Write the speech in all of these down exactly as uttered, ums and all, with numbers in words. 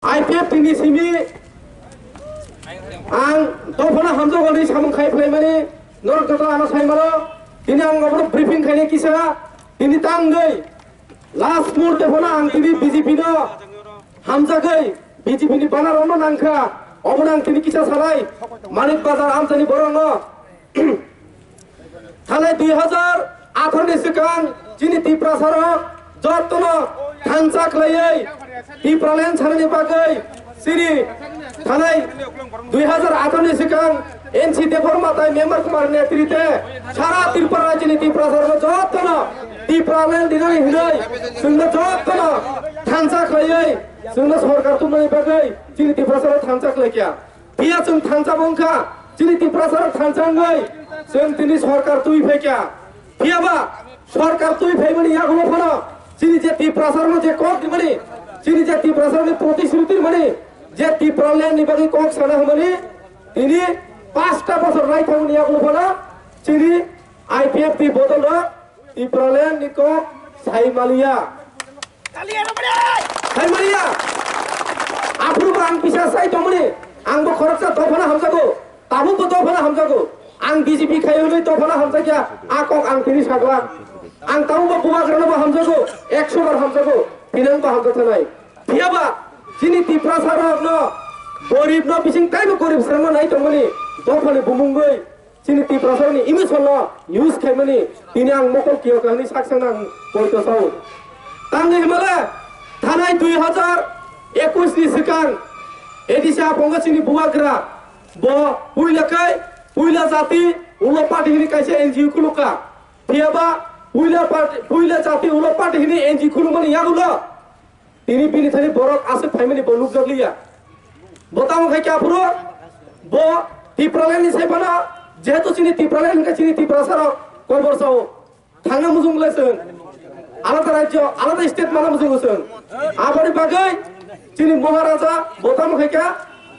I P F T ni simi ang dophano hamjago hwnwi samung khai phlaimani norok joto ano sai mano. Tini ang obono briefing khainai kisa. Tini tangwi last muhurte phano ang tini B J P no hamjagwi B J P ni banner ono nangkha. Obono ang tini kisa salai Manik Bazar amchaini borokno. Thanai dui hazar atharo ni swkang chini Tiprasa rok jotono thansa khlaiwi Tipraland sanani bagwi chini thanai dui hazar atharo ni swkang N C Debbarma tai Memar Kumar netrite sara Tripura rajyoni Tiprasa rok jotono Tipraland dinani hinwi chwngno jotono thansa khlaiwi chwngno sorkar tubunani bagwi chini Tiprasa rok thansa khlaikha. Phiya chwng thansa bo wngkha, chini Tiprasa rok thansa wngwi chwng tini sorkar twi phaikha. Phiya ba sorkar twi phaimani yagulo phano chini je Tiprasa rokno je kok dimani, chini je Tiprasa rokni protisruti mani, je Tipraland ni bagwi kok sana hwnmani, tini pasta bosor rai thangmani yagulo phano chini I P F T bodol rok Tipraland ni kok sai maliya. Sai maliya. Aphuru bo ang kisa sai tongmani. Ang bo khoroksa dophano hamjago. Tabuk bo dophano hamjago. Ang B J P khai hwnwi dophano hamjakya. A kok ang tini saglak. Ang tabuk bo bubagrano bo hamjago. Ekso bar hamjago. Tini ang bo hamjak thanai. Phiya ba chini Tiprasa rokno gorib no bising taibo gorib srangno nai tongmani. Dophani bumungwi. Chini Tiprasani emotion no use khaimani tini ang mokol kiyo kahini saksang ang poito sao. Tangwi himala thanai dui hazar ekwis ni swkang A D C aphongo chini bubagra bo puila khai puila jati ulo party hini kaisa N G O khulukha. Phiya ba puila party, puila jati ulo party hini N G O khulukmani yagulo. Tini bini thani borok aswk phaimani bo nukjakliya. Bo tamo khai khe aphuru bo Tipraland ni sai phano, jehetu chini Tipraland hwnkhe chini Tiprasa rok korbor sao. Thangna mujung le chwng. Alada rajyo, alada state mana mujung chwng. Aboni bagwi chini Maharaja bo tamo khai khe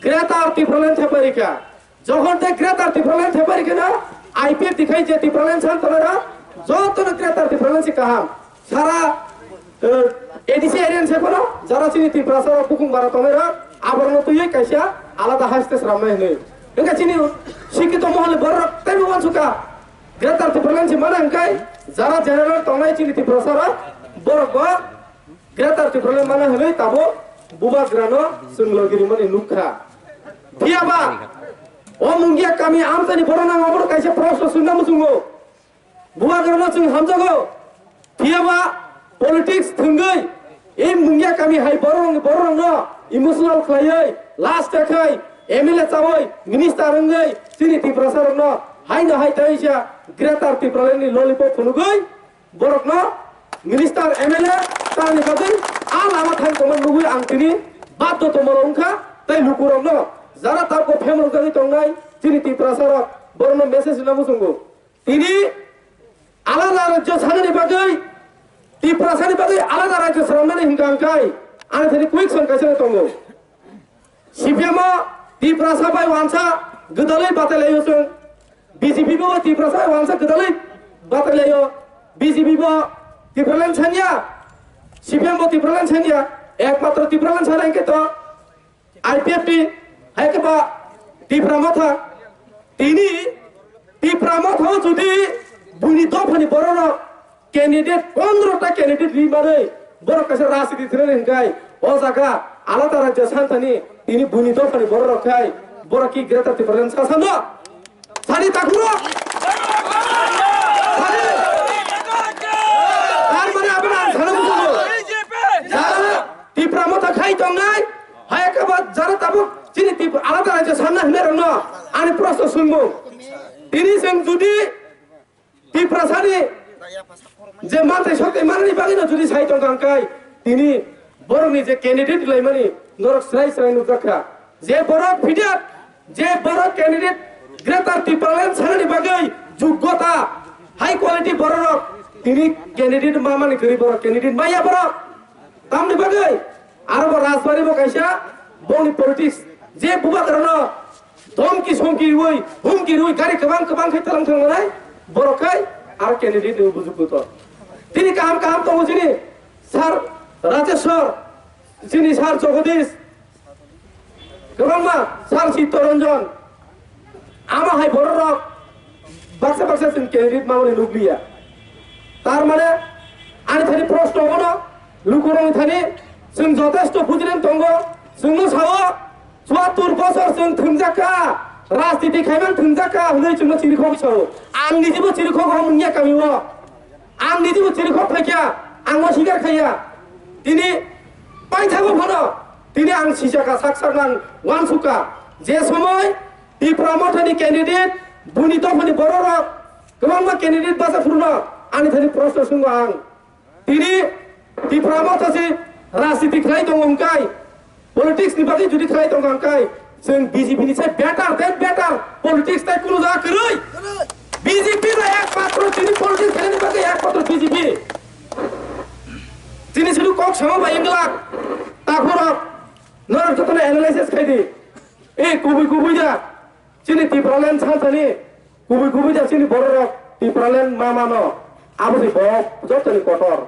Greater Tipraland thepai rikha. Jokhon tei Greater Tipraland thepai rikhe no, I P F T khai je Tipraland san tongnai rok, joto no Greater Tipraland se kaham. Sara, eh, A D C area ni se phano, jara chini Tiprasa rok bukung bara tongnai rok, aborok no twiwi kaisa alada haste sramnai hinwi. Wngkha chini sikito mohol ni borok rok teibo uansukha. Greater Tipraland se mana hwnkhe, jara general tongnai chini Tiprasa rok, borok bo Greater Tipraland mana hwnwi tabuk bubagrano chwng logi rimani nukha. Phiya ba o Mungia kami amchaini borok nang obono kaisa proshno swngna muchungo. Bubagrano chwng hamjago. Phiya ba politics thwngwi e Mungia kami hai borok, borokno emotional khlaiwi last khai M L A chawi minister wngwi chini Tiprasa rokno haino hai taisa Greater Tipraland ni lollipop phunugwi borokno minister M L A tangni bagwi a lama thang tongma nugwi ang tini baddo tongma wngkha tei lukurokno jara tabuk phemrok jagwi tongnai chini Tiprasa rok borokno message rwna muchungo. Tini alada rajyo sanani bagwi Tiprasani bagwi alada rajyo swnamnani hwnkha hwnkhe ani thani quick song kaisa tongo. C P M o Tiprasa bai wansa gwdalwi batai laio chwng. B J P bo Tiprasa bai wansa gwdalwi batai laio. B J P bo Tipraland sanya. C P M bo Tipraland sanya. Ekmatro Tipraland sana hwnkhe to I P F T hai khe ba Tipra Motha. Tini Tipra Motha o jodi buini dophani borok rok candidate pondro ta candidate ri manwi borok kaisa rajniti thwinani hwnkhe o jaga alada rajyo santhani tini buini dophani borok rok khai borok ki Greater Tipraland sa sano sani takhuro sani tar mane aboni ang sana bujo jara Tipra Motha khai tongnai hai khe ba jara tabuk chini Tipra alada rajyo sanna hwnwi rokno ani proshno swngmung tini chwng jodi Tiprasani je manthai sokthai manani bagwino jodi sai tongkha hwnkhe tini borokni je candidate laimani norok srai srai nukjakha. Je borok fitted, je borok candidate Greater Tipraland sanani bagwi joggota, high quality bororok tini candidate mamani kwrwi borok candidate maya borok. Tamni bagwi aro bo Rajbari bo kaisa boni politics je bubagrano dhomki somki riwi, humki riwi gari kwbang kwbang khe talang thangmanai borok khai aro candidate ni bujuk buto. Tini kaham kaham tongo chini sir Rajeshwar, chini sir Jagadish, Kwbangma sal Chittaranjan, amo hai bororok baksa baksa chwng candidate mamani nukliya. Tar mane ani thani proshno bono lukurokni thani chwng jotesto bujirem tongo, chwngno sao, chuattur bosor chwng thwngjakha, rajniti khaiman thwngjakha hwnwi chwngno chirikhok sao. Ang nijebo chirikhok o mungya kamio. Ang nijebo chirikhok phaikha, ang o sikar khaiya. Tini paithago phano, tini ang sijakha sak sak nang wansukha. Je somoi Tipra Mothani candidate, buni dophani bororok, kwbangma candidate basa phurno, ani thani proshno swngo ang. Tini Tipra Motha se rajniti khlai tongo hwnkhe, politics ni bagwi jodi khlai tongo hwnkhe, chwng B J P ni se better than better politics tai kunu jaga kwrwi. B J P bai ekmatro tini politics khlaini bagwi ekmatro B J P. Tini sini kok sama bai inglak, takhorok, norok jotono analysis khai di. E kubui kubui da, chini Tipraland sansani, kubui kubui da chini bororok Tipraland ma mano, abo se bo jotoni kotor.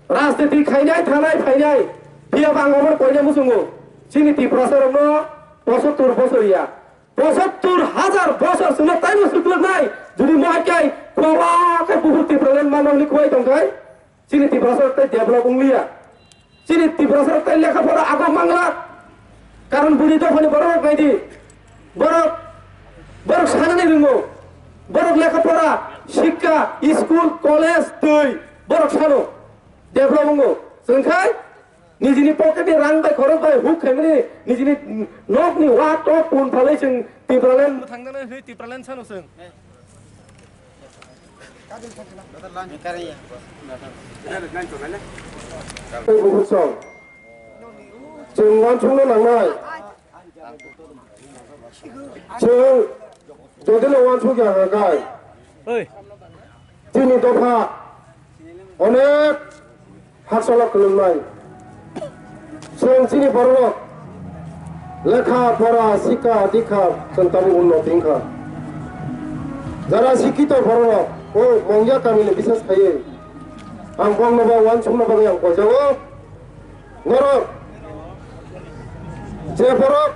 Rajniti khainai, thanai, phainai, phiya bang obo koina muchungo. Chini Tiprasa rokno posottur bosor ya. Posottur hajar bosor chwngno taibo swklwknai. Jodi mohai kai, khwlai kai buphur Tipraland manwi khwlai tongkhai, chini Tiprasa rok tai develop wngliya. Chini Tiprasa rok tai lekha pora agok mangla. Karon buni dophani borok rok naidi. Borok, borok sanani ringo. Borok lekha pora, sikka, school, college, twi. Borok sano. Develop wngo. Chwng khai, nijini pocket ni rang bai khorok bai huk khaimani, nijini nok ni wa tok pun phalai chwng Tipraland thangdana hwi Tipraland sano chwng. Tei bukhuk song. Chwng uansukna nangnai. Chwng jodi no uansuk ya hwnkhe, chini dopha onek hakchalo kwlwknai. Chwng chini bororok lekha pora, sikha dikha, chwng tabuk unnoti wngkha. Jara sikhito bororok o Mongya kamini bises khaiwi ang bongno ba uansukna bagwi ang koijago. Norok je borok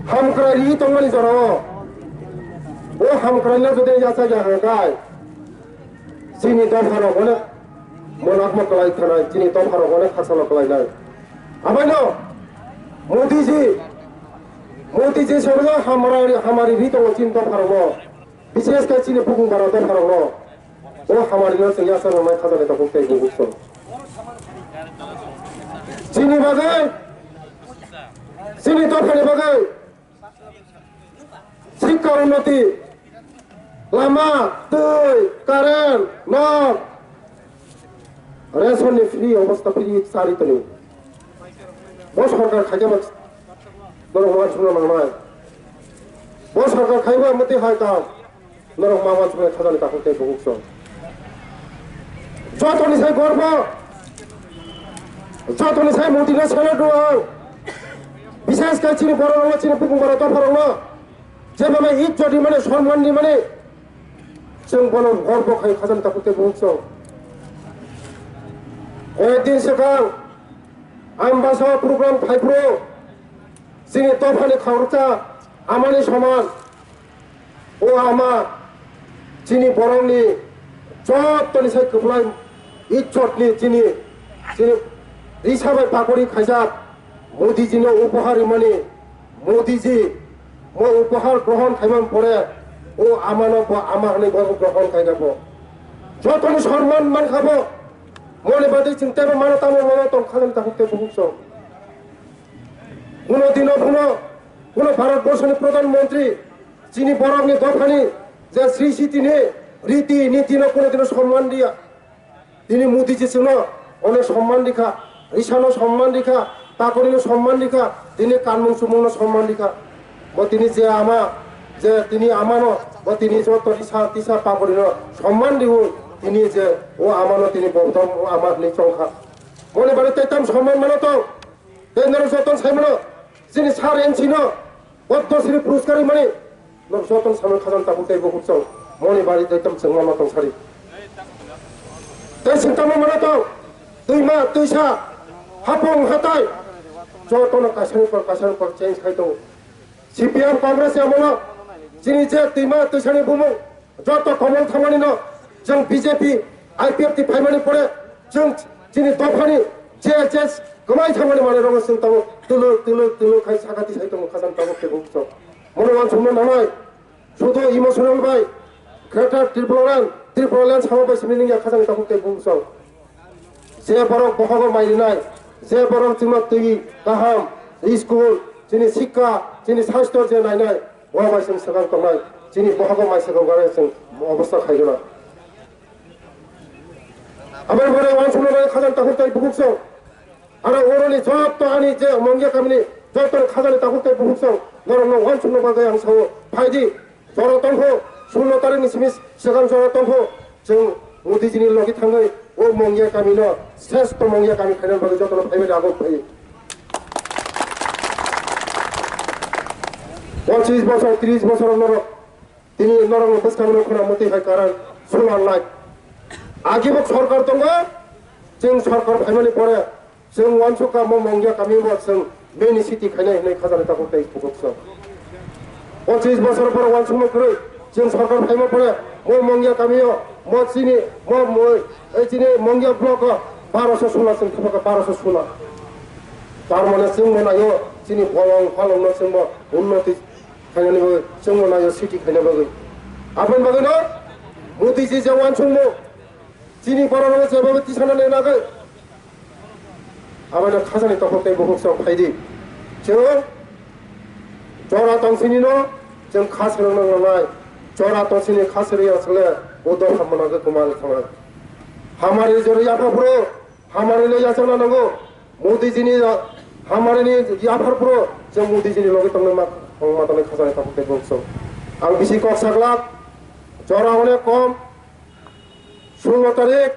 hamkrai ri tongmani jorao, o hamkraino jodi yachak ya hwnkhe, chini dopharok onek monakma kwlai thanai, chini dopharok onek khasalo kwlainai. Abaino Modiji, Modiji sono hamari, hamari ri tongo chini dopharokno. Bises khe chini bukung bara dopharokno o hamari no chwng yachar rwnai khajaknai takhuk tei bukhuk song. Chini bagwi, chini dophani bagwi sikka unnoti, lama, twi, current, nok, ration ni free obosta free chari toni. Bo sorkar khaikhe ba norok uansukna nangnai. Bo sorkar khaiba mwtwi hai kam. Norok ma uansuknai khajaknai takhuk tei bukhuk song. Jotoni sai gorbo, jotoni sai Modino salute rw ang. Bises khe chini bororokno, chini bukung bara dopharokno jeba mai ijjot rimani, sonman rimani, chwng bono gorbo khai khajaknai takhuk tei bukhuk song. Koyek din swkang Ambasa program phaiphuru chini dophani khoroksa amani soman. O ama, chini borokni jottoni sai kwplai ijjotni chini, chini risa bai pakori khaijak Modijino upohar rimani, Modiji mo upohar grohon khaimani pore o amano bo ama hwnwi bo grohon khaikha bo. Jotoni sonman mankha bo. Moni badi chwng teibo mano tamo mano tong khajaknai takhuk tei bukhuk song. Kuno dino kuno, kuno Bharat Borshoni Pradhan Mantri chini borokni dophani je srishti ni riti niti no kuno dino somman riya. Tini Modi ji chwngno onek somman rikha, risano somman rikha, takorino somman rikha, tini kanmung chumungno somman rikha. Bo tini je ama, je tini amano, bo tini joto risa tisa takorino somman riwi tini je o amano tini bodom o ama hwnwi chongkha. Moni bari tei tam somman mano tong. Tei norok joto sai mano, chini sir M C no, boddo sini puruskar rimani, norok joto samani khajan tabuk tei bukhuk chong, moni bari tei tam chwng mano tong sari. Tei sing tamo mano tong, twima, twisa, hapung, hatai, jotono kaisani por kaisani por change khai tongo. C P M Congress ni amolo chini je twima twisani bumung joto komol thangmani no chwng B J P, I P F T phaimani pore chwng chini dophani je je kwmai thangmani manwi rogo chwng tabuk twlwk twlwk twlwk khai sakati sai tongo khajang tabuk tei bukchok. Mono wansukma nangnai. Sudo emotional bai Greater Tipraland, Tipraland sama bai simi ningya khajang tabuk tei bukchok. Je borok bohogo mai rinai, je borok chwngno twi kaham, school, chini sikka, chini sasthyo je nainai, bo bai chwng swkang tongnai, chini bohogo mai swkang gare chwng obostha khaigwna. Aboni bagwi wansukna bagwi khajang takhuk tei bukhuk song. Aro oroni joto ani je Mongya kamini joto khajani takhuk tei bukhuk song. Norokno wansukna bagwi ang sao, phaidi, jora tongkho, sullo tarikni simi swkang jora tongkho. Chwng Modijini logi thangwi o Mongya kamino sreshto Mongya kami khaina bagwi jotono phaibai ago phai. Pochis bosor, tris bosor norok Tini norokno bwskangno khuna mwtwi hai karan solar light. Agibok sorkar tongo, chwng sorkar phaimani pore chwng wansukha mo Mongya kami bo chwng mini city khainai hinwi khajani takhuk tei bukhuk song. Pochis bosor pore wansukma kwrwi chwng sorkar phaima pore mo Mongya kamio mo chini mo mo ei chini Mongya block o baroso suna chwng thapakha baroso suna. Tar mane chwng bo naio chini bolong phalongno chwng bo unnoti khainani bagwi, chwngno naio city khaina bagwi. Aboni bagwino Modiji je wansukmung, chini borokno jeba tisanani nagwi. Aboni khajani takhuk tei bukhuk song phaidi. Chwng jora tongsinino chwng kha swrwngna nangnai. Jora tongsini kha swrwngya swkle o dopha mwnagwi kwma thangnai. Hamari jora yapha phuru Hamari le yachakna nango. Modiji ni ya-, hamari ni yaphar phuru je Modiji ni logi tongnai ma, ma tongnai khajani takhuk tei bukchung. Ang bisi kok saglak, jora onek kom, sullo tarik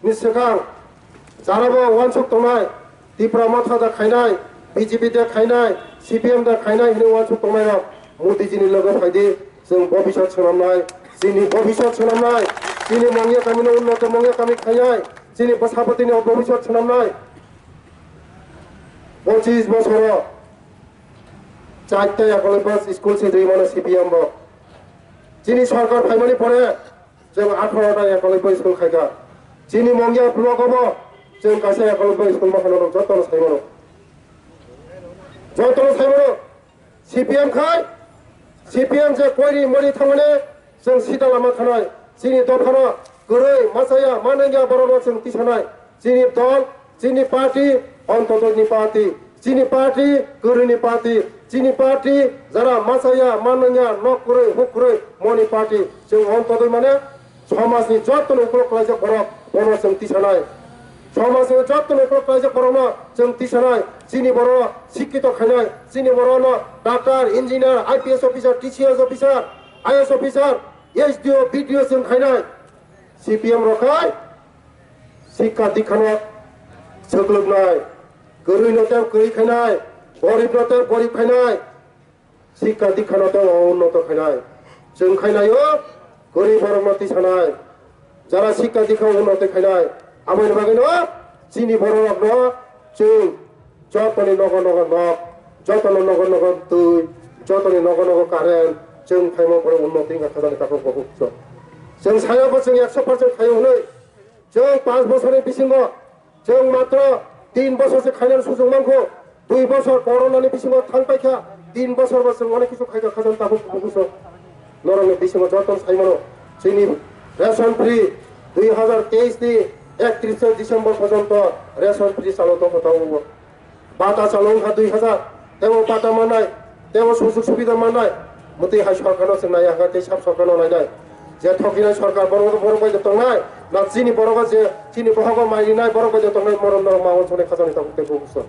ni swkang, jarabo wansuk tongnai, Tipra Motha da khainai, B J P da khainai, C P M da khainai hinwi wansuk tongnai rok, Modiji ni logo phaidi, chwng bobisot swnamnai, chini bobisot swnamnai, chini Mongya kamino unnoto Mongya kami khainai, Chini bwsapotini o bobisot swnamnai. Pochis bosoro chaita ekolobya school se rwi mano C P M bo. Chini sorkar phaimani pore chwng atharo ta ekolobya school khaikha. Chini Mongya block o bo chwng kaisa ekolobya school ma khano jotono sai mano. Jotono sai mano. C P M khai, C P M je koiri mori thangmani chwng sida lama khanai. Chini dophano kwrwi machaya manwngya borokno chwng tisanai. Chini dol, chini party, Ontodoi ni party. Chini party, kwrwi ni party. Chini party, jara machaya manwngya nok kwrwi huk kwrwi moni party. Chwng Ontodoi mane Somajni jotono ukulok klaijak borok, bono chwng tisanai. Somajni jotono ukulok klaijak borokno chwng tisanai. Chini borok sikkito khainai, chini borokno doctor, engineer, I P S officer, T C S officer, I A S officer, S D O, B D O chwng khainai. C P M rok khai sikka dikhano swklwknai, kwrwino tei kwrwi khainai, goribno tei gorib khainai. Sikka dikhano tei o unnoto khainai. Chwng khainai o kwrwi borokno tisanai. Jara sikka dikha unnoto khainai. Aboni bagwino chini bororokno chwng jotoni nogo nogo nok, jotoni nogo nogo twi, jotoni nogo nogo current, chwng phaima borok unnoti wngkha khajani takhuk bukhuk chwng. Chwng sayo bo chwng ekso percent khaio hwnwi. Chwng panch bosorni bisingo chwng matro tin bosor se khainani sujung mankho, dui bosor corona ni bisingo thang paikha, tin bosor bo chwng onek kisu khaikha khajani takhuk bukhuk chwng. Norokni bisingo joto sai mano chini ration free dui hazar teis ni ektris December porjonto ration free chalo tongkha tabukbo. Bata chalo wngkha dui hazar, tebo bata mannai, tebo sujug subida mannai. Mwtwi hai sorkarno chwng naiya hwnkhe tei sab sorkarno nainai. Je thokinai sorkar borok borok bai je tongnai, na chini borok je chini bohogo mai rinai borok bai je tongnai morom norok ma onsonai khajani tabuk tei bubuso.